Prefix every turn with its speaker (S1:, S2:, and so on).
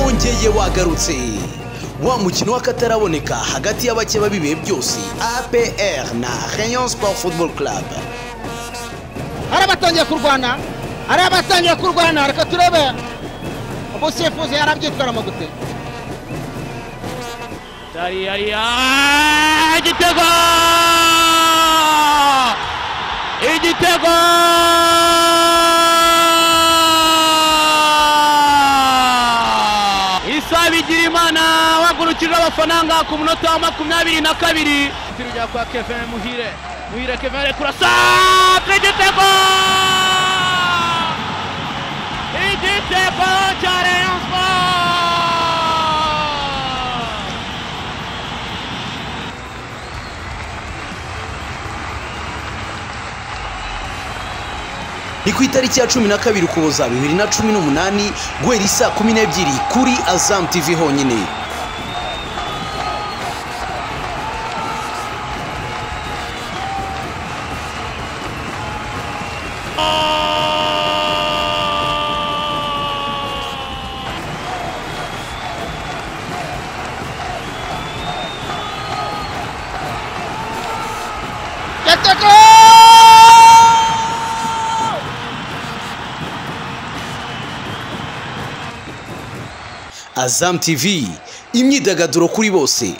S1: Wongeye wagarutse wa mukino w'akataraboneka hagati y'abakeba b'ibihe byose, APR na Rayon Sport Football Club.
S2: Hari abatangiye kurwana, hari abatangiye kurwana. Reka turebe umusifuzi yarabyitwaramo gute.
S3: Igitego! Igitego! Isa Bigirimana wagurukije abafananga ku munota wa 22. Ujya kwa Kevin Muhire, Muhire Kevin arekura satre, igitego! Igitego cya Rayon Sport!
S1: Ni ku itariki ya 12 Ukuboza 2018 guhera isaa 12 kuri Azam TV honyine.
S2: Igitego!
S1: Azam TV, imyidagaduro kuri bose.